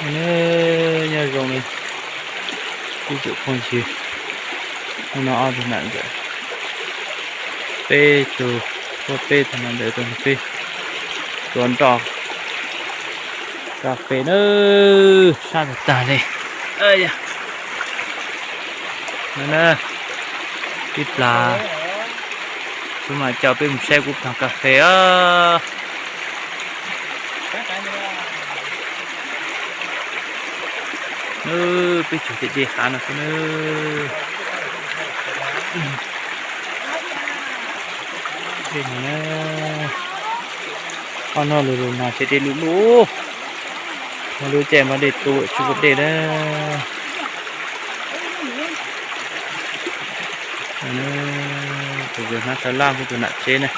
Nyob zoo li ib tsoom phooj ywg, hnub no ob tug nam ntxawm, peb tug, ua peb tug nam ntxawm tuaj nrog peb tuaj nroj kas fes na, sab tag tag li. Ib plag kuv mam coj peb mus saib kuv plag kas fes os. Peb tsuas tias dej hav no xwb na. Ob hnub lug lug no ces dej luj luj, muaj lub caij mas dej tu tsis muaj dej na. Tus yawg hnav sab laj kuj tus nam tsev na.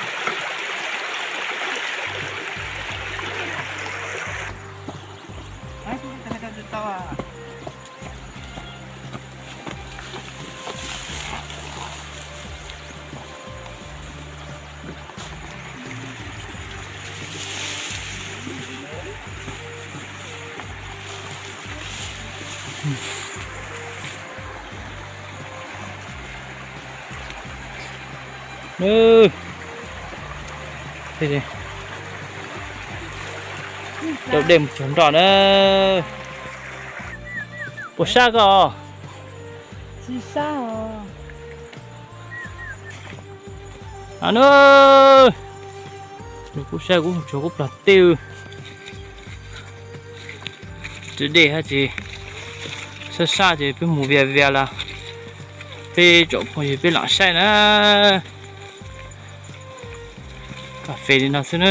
Rau dej mus tsuag nroj na. Puas sab koj? Tsis sab os. A na, nws kuj saib kuv tsuag kuv plag tij. Tsis dej hab tsis sab sab ces peb mus vias vias las, peb tsoom phooj ywg peb lam saib na. Kas fes li no xwb na.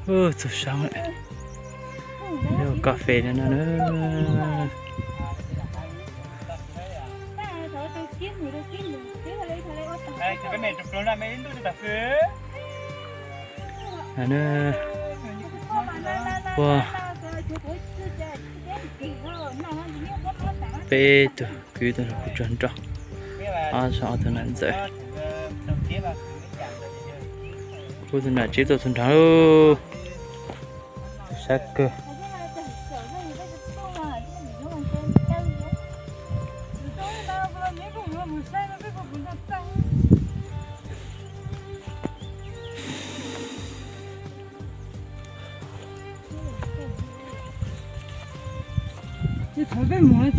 Txug sab lawm, yog kas fes li no na. Ua, peb tug kwv tug kuv tsuag nroj, ob tug nam ntxawm, kuv tus nam tsev tuaj txug nrad lauj. Sab kawg.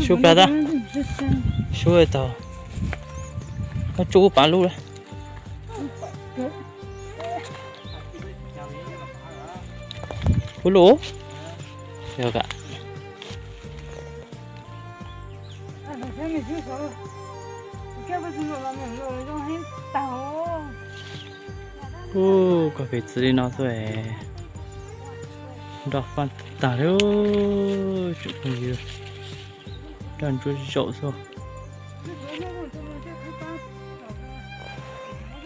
Sub plag tab, sub tau, koj tsuj pav lub lawm. Ub lub, yog kam. Ub, kas fes txwv li no xwb, nroj faj tag li, tsoom phooj ywg, nroj ntsuab zaum xwb.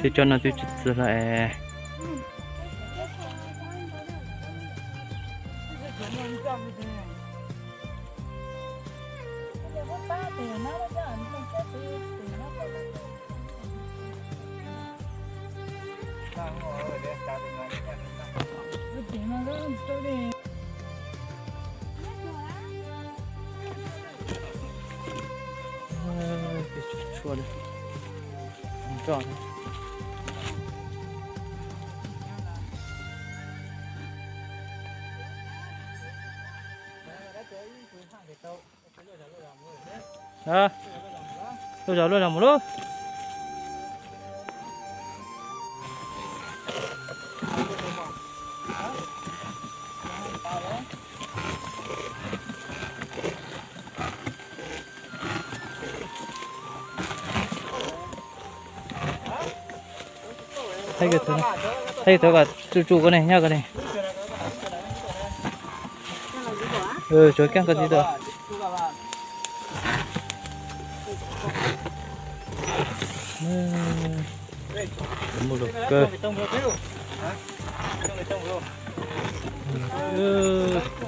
Twb cov no twb tsis txwv lawm es. Tshuaj, nroj. Luaj zog luaj zog mus lauj. Thaij tau kom tsuj tsuj koj ne, nyob koj ne. Tsuav kiag koj txiv tuaj. Muaj lug kawg. Mus lug kawg. Mus lug kawg.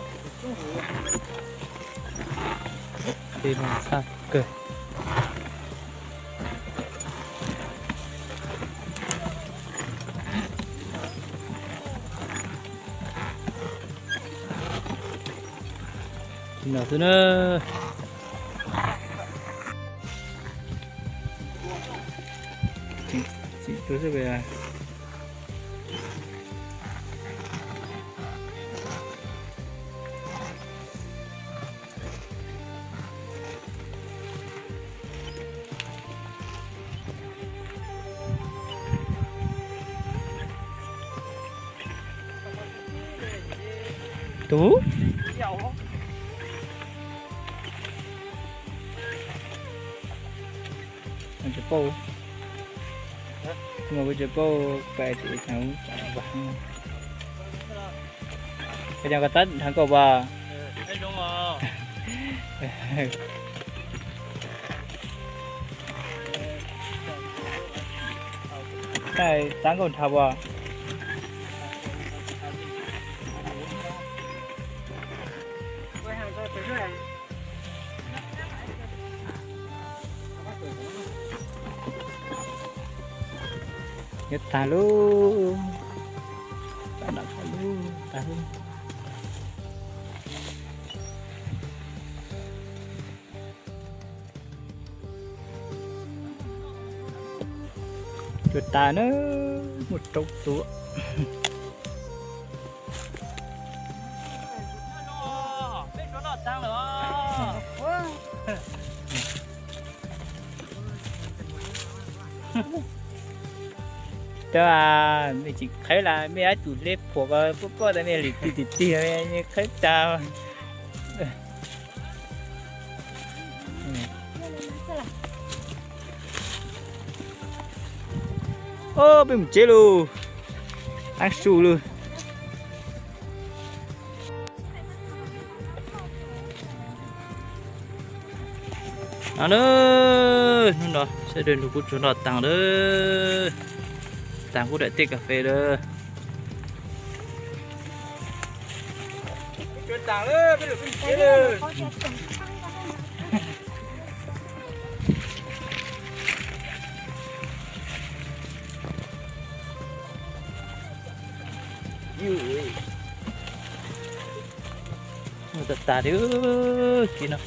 Txhaj kawg. Tsis no xwb na. Tsim tua xwb. Tus tsis paub, kuv tsis paub pais tim tsev vas. Koj cov koj tab nrhav nkauj vas. Tab txav nkauj nrhav vas. Yuav tag lub, tag lub, tag lub. Cua tas na, muaj rau tua. Tab, mej tsis qheb las mej ab tus hleb phuam ko, poj poj tas mej lim tig tig tig, mej qheb tas. Ob, peb mus tsev lauj. Tav su lawm. No na, hnub no sawv daws nrog kuv tsuag noj taag lawm. Taag kuv daim teb kas fes lawm. Tag tag li, kis no.